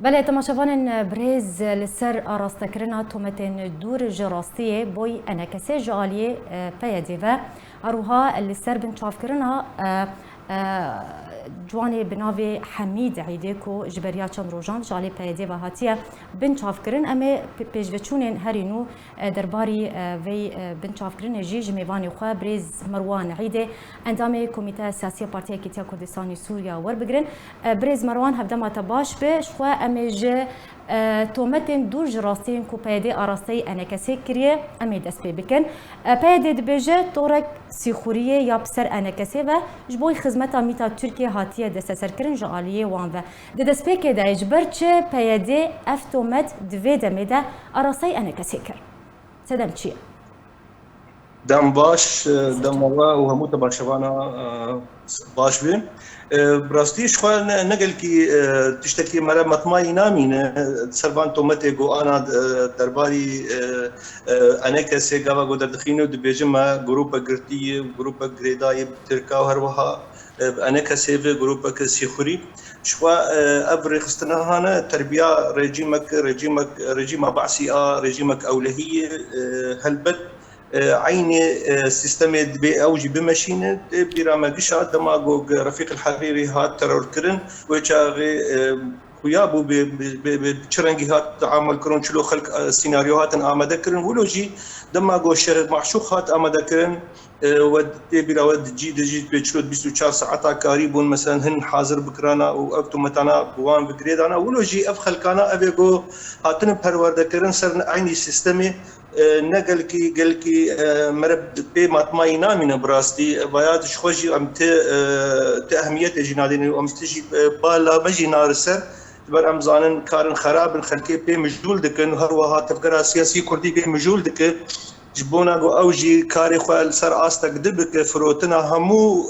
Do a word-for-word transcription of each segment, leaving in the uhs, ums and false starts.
Belê, temaşevanên birêz, li ser arastekirina tometên dûr ji rastiyê boy enekesê ji aliyê, e, P Y D ve, her wiha li ser binçavkirina, e, e, ciwanê bi navê Hemîd Îdê ku ji beriya çend rojan ji alî P Y D ve hatiye binçavkirin, em ê p-, pêşveçûnên herî nû, e, derbarî, e, vê, e, binçavkirinê jî ji mêvanê xwe birêz Merwan Îdê, endamê Komîteya Siyasî ya Partiya Yekîtiya Kurdistanê Sûriya werbigirin. E, birêz Merwan, hevdema te baş be. Ji xwe em ê ji, e, tometên dûr ji rastiyên ku P Y D arasteyî enekesê kiriye, em ê dest pê bikin. E, P Y D dibêje torek sîxuriyê ya bi ser enekesê ve ji bo xizmeta mîta Tirkiye hatiye desteserkirin ji aliyê wan ve. Di destpêkê de ji ber çi P Y D ev tomet di vê demê de arasteyî enekesê kir? Sedem çi ye? Dem baş, e, dem we û hemû temaşevana, e, baş be. E, bi rastî ji xwe ne, ne gelkî, e, tiştekî mere matmayî namîne, e, ser van tometê ku ana, e, derbarî, e, e, enekesê gava ku derdixîne û dibêje me grûpe girtî ye, grûpe girêdayî bi Tirka û her wiha, e, bi enekesê ve grûpeke sîxurî. Ji xwe, e, ev rêxistina hane terbiya rejîmek, rejîmek, rejîma Basî a, rejîmek ewlehî ye, e, helbet, e, eynî, e, sîstemê dibê ew jî bimeşîne. Tê bîra me gişa dema ku Refîq el Herîrî hat terorkirin, wê çaxê, e, xuya bû bê, bê, bê, bê çi rengî hat teamul kirin, çilo xelk, e, sînaryo hatin amade kirin. Wilo jî dema ku Şêx Maşûq hat amade kirin, e, we tê bîra we di cî de jî pê çilo bîst û çar saeta karî bûn, meselen hin hazir bikirana û ev tometana bi wan bi girêdana. Wilo jî ev xelkana ev ê ku hatine perwerdekirin ser eynî sîstemê, e, ne gelkî, gelkî, e, mere pê matmayî namîne bi rastî. Vaya ji xwe jî em ti, e, ti ehmiyetê jî nadînin û em ti jî, e, bala me jî nari ser. Ji ber em zanin karin xerab in, xelkê pê mijûl dikin û her wiha tevgera siyasî kurdî pê mijûl dike. Ji bona ku ew jî karê xwe li ser astek di bike, firotina hemû,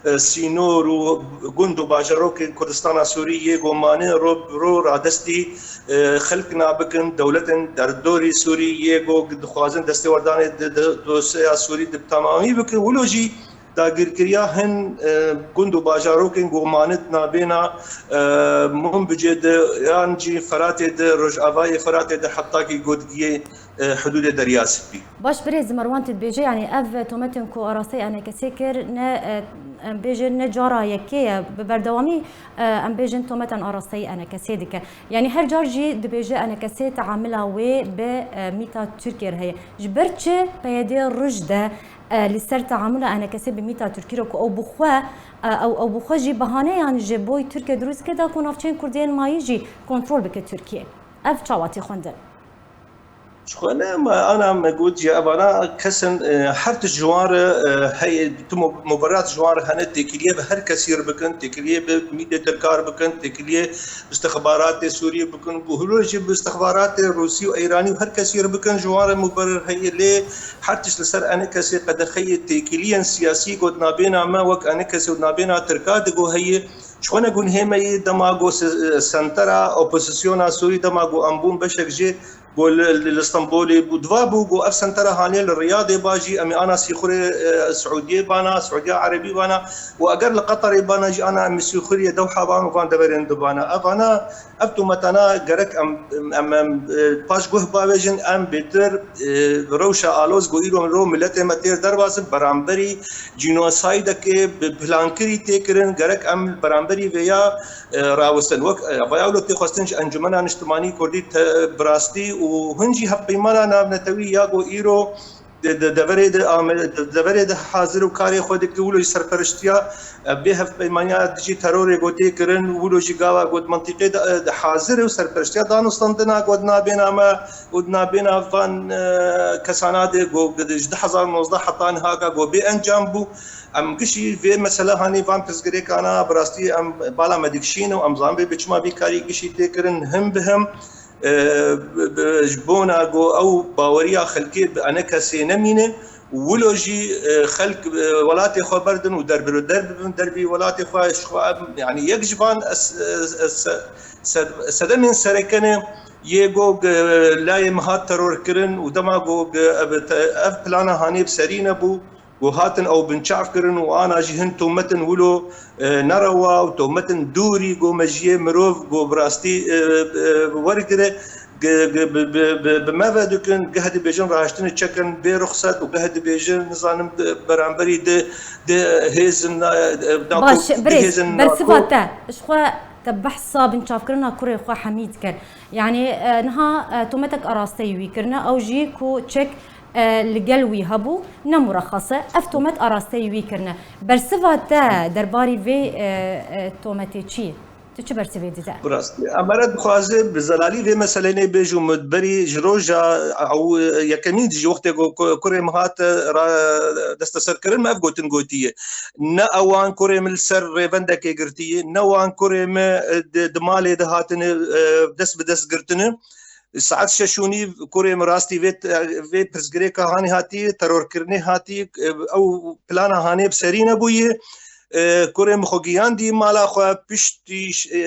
e, e, sînor û gund û bajarokên Kurdistana Sûrî yê ku mane ro bi ro radestî, e, xelk nabikin, dewletên derdorî Sûrî yê ku dixwazin destêwerdanê di, di dosyeya Sûrî di bi temamî bikin. Wilo jî dagirkiriya hin, e, gund û bajarokên ku mane di navbêna, e, Munbicê de yan jî Feratê de, Rojavayê Feratê de heta kî ku digihê, e, hudûdê Derya Spî. Baş, birêz Merwan, tu dibêje, yanî ev tometên ku arasteyî enekesê kir, ne, e, em bêjin ne cara yekê ye, bi berdewamî, e, em bêjin tometan arasteyî enekesê dike. Yanî her car jî dibêje enekesê teamila wê bi, e, mîta Tirkiyê re heye. Ji ber çi P Y D roj de, e, li ser teamula enekesê bi mîta Tirkî re ku ew bi xwe, e, ew, ew bi xwe jî bahaneyan ji boy Tirkiye dirûst dike da ku navçeyên Kurdî yên mayî jî kontrol bike Tirkiye? Ev çawa tê xwendin? Ji xwe ne, me ana me got jî evana kesin, e, her tişt ji wan re, e, heye, tu mu-, mubererat ji wan re hene, têkiliyê bi her kesî re bikin, têkiliyê bi mîtê tirkar bikin, têkiliyê bi istixbaratê Sûriyê bikin, bi hilo jî bi istixbaratê Rûsî û Îranî û her kesî re bikin, ji wan re muberir heye. Lê her tişt li ser enekesê qedexeyê têkiliyên siyasî got nabêna me wek enekesê û nabêna tirka digo heye. Ji xwe ne gunhê me yê dema got se-, sentera opozisyona Sûrî dema got em bûn beşek jê, Got li, li, li Stenbolê bû, diva bû, got ev sentera hanê li Riyadê ba jî, em ê ana Sîxurê, e, Siûdiyê bana, Siûdiya Erebî bana û eger li Qeterê bana jî ana em ê Sîxuriyê Dewha ban û van deverên di bana. Ev ana, ev tometana gerek em, em, em, e, paş guh bavêjin, em bêtir, e, rewşa aloz ku îro, îro miletê me têr derbas in, beramberî cînosaydekê bi plankirî tê kirin, gerek em beramberî vêya e, rawistin. Wek, e, vaya wilo tê xwestin ji Encumena Niştimanî Kurdî te, bi rastî û hin jî hevpeymana navnetewî ya ku îro di, di deverê de ame-, di deverê de hazir û karê xwe dike, wilo jî serpereştiya, e, bê hevpeymaniya dijî terorê ku tê kirin, wilo jî gava ku di mintîqê de, e, de hazir û serpereştiya danûstandina ku di nabêna me û di nabêna van, e, kesana de ku ji du hezar û nozdeh heta niha ka ku bê encam bû. Em gişî vê mesela hanî van pirsgirêkana bi rastî em bala me dikişîne û em zanin vê bi çima vî karî gişî tê kirin him bi him, e, bi, bi, ji bona ku ew baweriya xelkê bi enekesê nemîne, wilo jî, e, xelk, e, welatê xwe berdin û derbir û der bibin derbî welatê xwe, ji xwe em, yanî yek ji van es-, es-, es-, sed-, sedemên sereke ne yê ku, e, layê me hat teror kirin û dema ku, e, ev te-, ev plana hanê bi serî nebû, Ku hatin ew binçav kirin û ana jî hin tometin wilo, e, nerewa û tometin dûrî ku mejiyê mirov ku bi rastî, e, e, wergire, ge-, ge-, bi, bi, bi, bi me ve dikin, geh dibêjin rahiştinê çekin bê ruxset û geh dibêjin, nizanim, di beramberî di, di hêzin, e, nako-, Baş, di birêz, hêzin bersiva nako- te, ji xwe te behsa binçavkirina kurê xwe Hemîd kir. Yanî, e, niha, e, tometek arasteyî wî kirine, ew jî ku çek e, li gel wî hebû, ne murexas e. Ev tomet arasteyî wî kirine. Bersiva te derbarî vê, e, e, tometê çi ye? Tu çi bersivê dide? Bi rastî, em ere dixwaze bi zelalî vê meselê nê bêjû min berî ji roja ew yekemîn jî wextê ku ku-, kurê min hat ra desteserkirin, me ev gotin gotiye. Ne ewan kurê min li ser rêvendekê girtiye, ne wan kurê min, e, di, di malê de hatine, e, dest bi dest girtine. Saet şeş û nîv kurê min rastî vê, vê pirsgirêka hanê hatî, terorkirinê hatî, ew plana hanê bi serî nebûye. E, kurê min xwe giyandî mala xwe piştî ş-, e,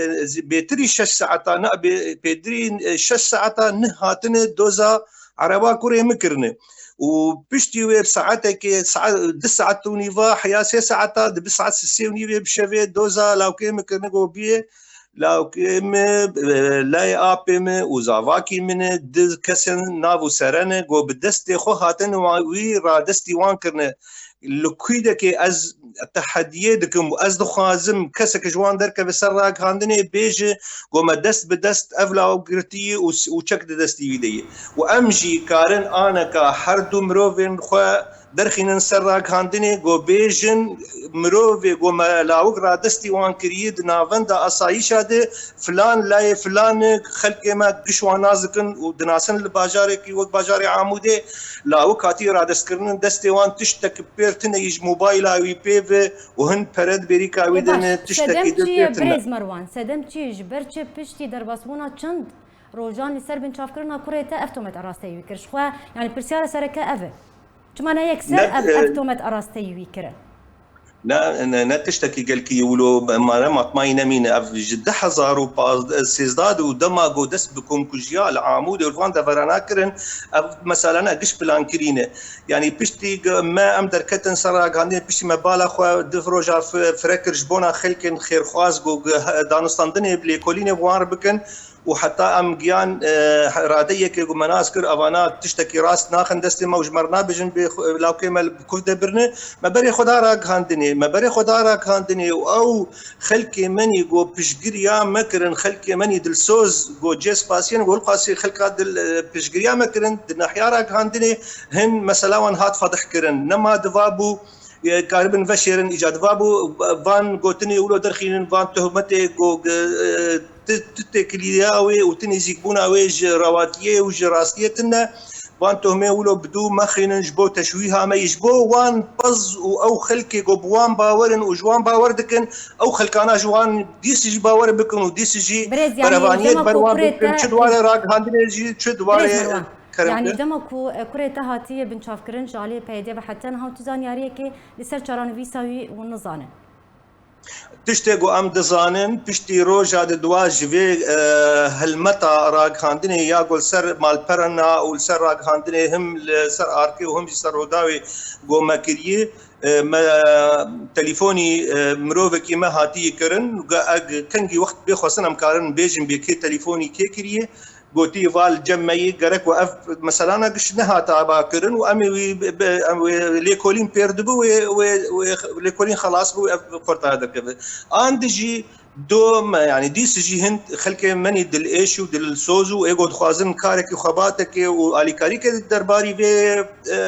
bêtirî şeş saeta, ne, bê-, pêdirî, e, şeş saeta nih hatine doza ereba kurê min kirine. Û piştî wê bi saetekê, saet, du saet û nîva heya sê saeta, dibi saet sê û nîvê bi şevê doza lawkê min kirine ku biyê lawkê min, e, layê apê min û zavakî min e, du kesên nav û sere ne, ku bi destê xwe hatin wa-, wî radestî wan kirine. Li kûdekê ez tehediyê dikim û ez dixwazim kesek ji wan derkeve ser ragihandinê, bêje, ku me dest bi dest ev law girtiye û s-, û çek di destî wî de ye. Û em jî karin aneka her du mirovên xwe derxînin ser ragihandinê, ku bêjin, mirovê ku me lawik radestî wan kiriye di navenda asayîşa de, filan layê filan e, xelkê me giş wan nas dikin û dinasin li bajarekî wek bajarê Amûdê lawik hatiye radestkirin, destê wan tiştek pêr tine yî ji mobayla wî pê ve û hin pere di bêrîka wî Ê de baş, ne, tiştekî sedem de çi ye pêr tine. Birêz Merwan? Sedem çi ye? Ji ber çi piştî derbasbûna çend rojan li ser binçavkirina kurê te ev tomet arasteyî wî kir? Ji xwe, yanî pirsyara sereke ev e. Çima ne yekser Ne, ev, ev e, tomet arasteyî wî kirin? Ne, ne, ne tiştekî gelkî ye wilo, mare matmayî nemîne. Ev ji du hezar û pazdeh, sêzdeh de û dema ku dest bi komkujiya li Amûdê û li van deverana kirin, ev mesela ne giş plan kirîne. Yanî piştî ge-, me em derketin ser ragihandinê, piştî me bala xwe du roja fi-, fire kir ji bona xelkên xêrxwaz ku ge-, danûstandinê bi lêkolînê bi wan re bikin. Û heta em giyan, e, radeyekê ku me nas kir, evana tiştekî rast naxin destê me û ji me re nabêjin bê xwe, lawkê me li kuv de birine. Me berê xwe da ragihandinê, me berê xwe da ragihandinê û ew xelkê menî ku piştgiriya me kirin, xelkê menî dilsoz ku cê spasiyen ku hilqasî xelka dil, e, piştgiriya me kirin, di nahiya ragihandinê hin mesela wan hat fedih kirin. Nema diva bû, e, karibin veşêrin îca diva bû, van gotinê wilo derxînin, van tohmetê ku, e, tu, tu têkiliya wê û tu nêzîkbûna wê ji rewatiyê û ji rastiyê tune. Van tohmê wilo bi dû mexînin ji bo teşwîha me yî, ji bo wan pez û ew xelkê ku bi wan bawer in û ji wan bawer dikin, ew xelkana ji wan dîsî jî bawer bikin û dîsî jî Birêz, yanî berevaniyê dema ber ku wan kurê bikin, te çi di warê ragihandinê jî, çi di warê Birêz Merwan, kerem yanî dema ku, e, kurê te hatiye binçavkirin ji aliyê P Y D'ê ve heta niha tu zanyariyekê li ser çaranivîsa wî hûn nizanin? Tiştê ku em dizanin, piştî roja di dua ji vê, e, helmeta ragihandinê ya ku li ser malperana û li ser ragihandinê him li ser arkê û him jî ser Rûdawê ku me kiriye, e, me, telîfonî, e, mirovekî me hatiye kirin. Ge-, eg kengî wext bê xwestin em karin bêjin bê kê telîfonî kê kiriye. Gotî, val cem me yî, gerek we ev meselana giş nehate avakirin û em ê wî bi, bi, em wê lêkolîn pêr dibi, wê, wê, wê lêkolîn xelas bi, ev xortaya derkeve. An dijî do me, yanî dîs jî hin xelkê menî dilêş û dilsoz û ê ku dixwazin karekî xebatekê û alîkarîkê derbarî vê, e,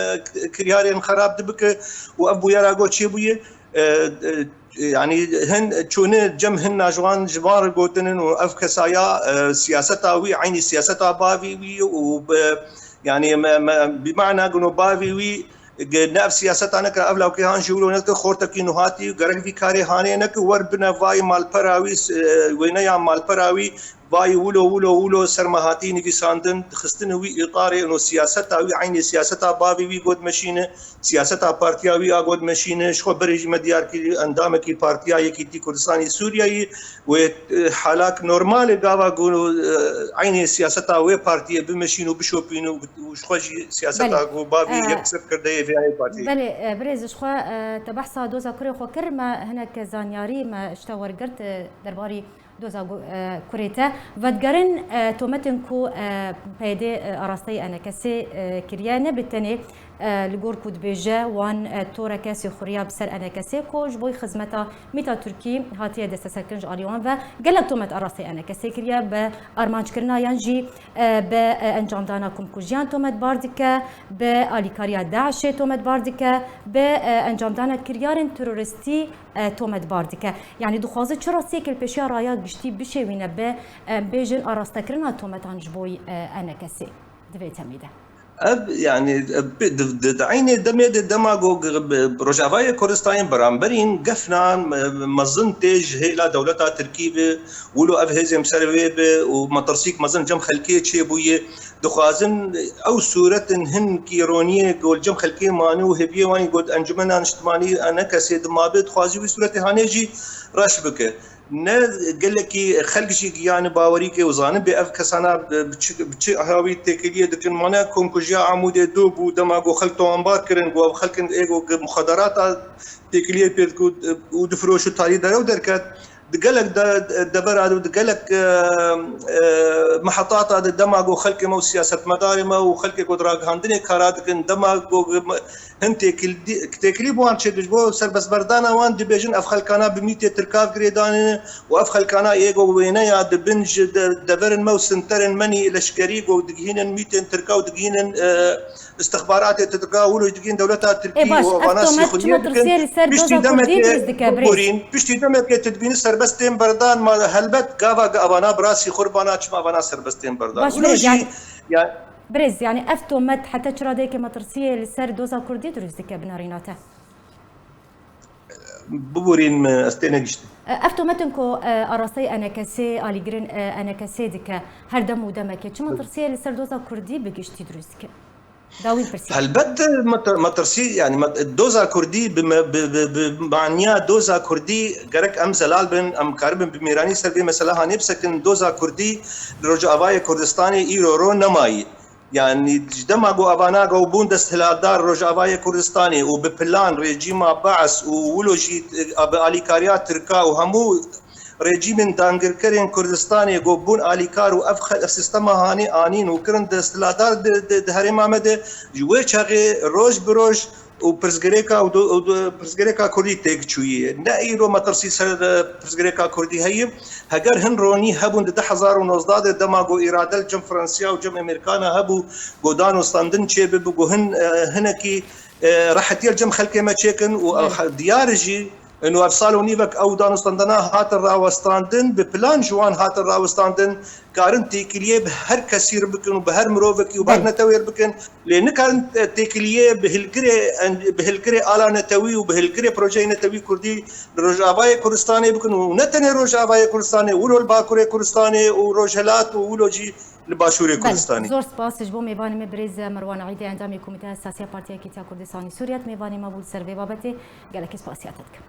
kiryarên xerab dibike û ev bûyera ku çêbûye, e, e, yanî hin çûne cem hin najiwan ji van re gotinin û ev kesaya, e, siyaseta wî eynî siyaseta bavî wî û bi, yanî me, me, bi mana gino bavî wî ge-, ne ev siyaseta neke, ev lawkê han jî wilo neke, xortekî nuhatî gerek vî karê hanê neke, wer bine vayê malpera wî, e, wêneya malpera wî, Bayî wilo, wilo, wilo ser me hatî nivîsandin, dixistin wî îtarê, ino siyaseta wî eynê siyaseta bavê wî got meşîne, siyaseta partiya wî a got meşîne, ji xwe berê jî me diyar kir endamekî Partiya Yekîtî Kurdistanê Sûriyeyê wê, e, halak normal e gava got, e, eynê siyaseta wê partiyê bimeşîn û bişopîn û, û ji xwe jî siyaseta Belê. got bavê E, yekser kirdeyê vê yayê partiyê. Belê, e, birêz ji xwe, e, te behsa doza kurê xwe kir, me hinek zanyarî me ji te wergirt, e, derbarî doza gu-, e, kurê te. Vedigerin, e, tometên ku, e, P Y D, e, arasteyî E N K S'ê, e, kiriye, ne bi tenê, e, li gor ku dibêje wan, e, toreke sîxuriya bi ser E N K S'ê ku ji bo xizmeta mîta Tirkî hatiye desteserkirin ji alî wan ve gelek tomet arasteyî E N K S'ê kiriye, bi armanckirina yan jî, e, bi, e, encamdana komkujiyan tometbar dike, bi alîkariya DAIŞ'ê tometbar dike, bi, e, encamdana kiryarên terorîstî e, tometbar dike. Yanî dixwaze çi rastiyekê li pêşiya raya giştî bişêwîne bi, e, bêjin arastekirina tometan ji bo, e, E N K S'ê di vê temî de. Ev, yanî, e, bi, di, di, di eynê demê de dema ku g-, bi, Rojavayê Kurdistanê beramberîn gefna, e, mezin tê ji hêla dewleta Tirkî bi, wilo ev hêzên bi ser vê bi û metirsîk mezin cem xelkê çêbûye. Dixwazin ew sûretin hin kî roniyê ku li cem xelkê mane û hêviyê wan got Encûmena Niştimanî E N K S'ê di mabe, dixwazî wî sûretê hanê jî reş bike. Ne gelekî xelk jî giyane bawerîkê û zanin bê ev kesana bi, bi çi, bi çi hawî têkiliyê dikin. Mane komkujiya Amûdê du bû, dema ku xelk tawanbar kirin ku ev xelkin ê ku muxaderata têkiliyê pê diku û difiroş û tarî derew derket. Di gelek de, devera de, di gelek, e, e, mehetata de dema ku xelkê me û siyasetmedarê me û xelkê ku di ragihandinê kara dikin, dema ku hin têkil-, têkilî bi wan çêdibe, ji bo serbestberdana wan dibêjin, ev xelkana bi mîtê tirka girêdane û ev xelkana ê ku wêneya dibin ji de-, deverên me û sinterên me nî leşkerî ku digihînin mîtên tirka û digihînin, e, istixbaratê Tirka wilo jî digihîn dewleta Tirkî Ê baş, û ev evana tomet çima sîxuriyê dikin. Tirsiyê li ser Piştî doza Kurdî demekê, dirust dike, birêz? Biborîn, piştî demekê tu dibînî serbest tên berdan, ma helbet gava ge evana bi rastî xwe bana çima evana serbest tên berdan. Baş, wilo birêz, jî, yanî, ya, birêz, yanî ev tomet heta çi radeyekê metirsiyê li ser doza Kurdî dirust dike bi narîna te? Biborîn min, ez tê negiştim. Ev tometin ku, e, arasteyî E N K S'ê, alîgirên, e, E N K S'ê dike, her dem û demekê çima tirsiyê li ser doza Kurdî bi giştî dirust dike? Dawîn pirsî. Helbet, e, me-, metirsî, yanî me-, doza Kurdî bi me-, bi, bi, bi maniya doza Kurdî gerek em zelal bin, em karibin bi mêranî ser vê mesela hanê bisekin, doza Kurdî li Rojavayê Kurdistanê îro ro nemayî. Yanî ji dema ku evana ku bûn desthilatdar Rojavayê Kurdistanê û bi plan rejîma Bees û wilo jî, e, bi alîkariya Tirka û hemû rejîmên dangirkerên Kurdistanê ku bûn alîkar û ev xe-, ev sîstema hanê anîn û kirin desthilatdar di, di, di herêma me de, ji wê çaxê roj bi roj û pirsgirêka û du-, û du-, pirsgirêka Kurdî têk çûyî. Ne îro metirsî ser, e, pirsgirêka Kurdî heye. Heger hin ronî hebûn di du hezar û nozdeh de dema ku îrade li cem Fransiya û cem Amerîkana hebû ku danûstandin çêbibe, ku hin, e, hinekî, e, rehetiyê li cem xelkê me çêkin û, Belê. e, diyar e jî, ino ev sal û nîvek ew danûstandina hatin rawestandin, bi plan ji wan hatin rawestandin, karin têkiliyê bi her kesî re bikin û bi her mirovekî û bi her Belê. netewê re bikin. Lê nikarin, e, têkiliyê bi hilgirê, en-, bi hilgirê ala netewî û bi hilgirê projeyê netewî Kurdî li Rojavayê Kurdistanê bikin û ne tenê Rojavayê Kurdistanê, wilo li Bakurê Kurdistanê û Rojhilat û wilo jî li Başûrê Belê, Kurdistanê. Zor spas ji bo mêvanê me birêz Merwan Eîdê, endamê Komîteya Siyasî ya Partiya Yekîtiya Kurdistanê Sûriye, mêvanê me bû li ser vê babetê. Gelekî spasiya te dikim.